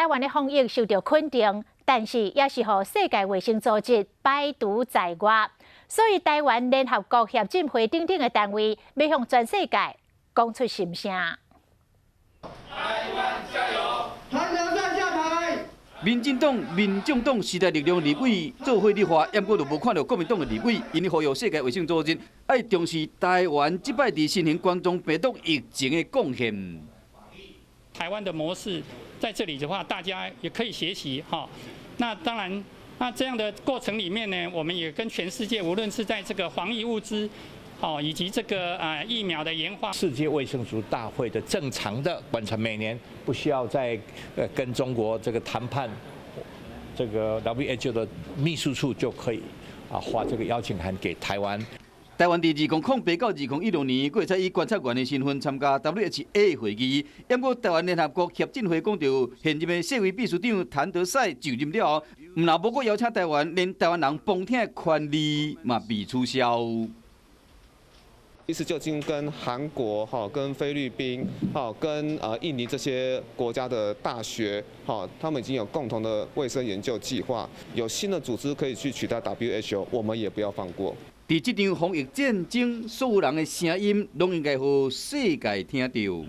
台灣的防疫受到肯定，但是也是予世界衛生組織排除在外。所以台灣聯合國協進會等等的單位，欲向全世界講出心聲。台灣加油！譚德塞下台！民進黨、民眾黨、時代力量立委做伙立法，毋過就無看著國民黨的立委，𪜶咧呼籲世界衛生組織愛重視台灣這擺佇新型冠狀病毒疫情的貢獻。台灣的模式在這裡的話，大家也可以學習哈。那當然，那這樣的過程裡面呢，我們也跟全世界，無論是在這個防疫物資，哦，以及這個啊疫苗的研發。世界衛生組織大會的正常的觀察，每年不需要再跟中國這個談判，這個 WHO 的秘書處就可以啊發這個邀請函給台灣。台灣佇2008到2016年，閣會使以觀察員的身份參加 WHA 會議。毋過台灣聯合國協進會講著現任的世衛秘書長譚德塞就任了後，毋但無閣邀請台灣，連台灣人旁聽的權利嘛被取消。其實就已經跟韓國、哈、跟菲律賓、哈、跟印尼這些國家的大學，哈，他們已經有共同的衛生研究計劃，有新的組織可以去取代 WHO，我們也不要放過。佇這場防疫戰爭，所有人的聲音攏應該予世界聽著。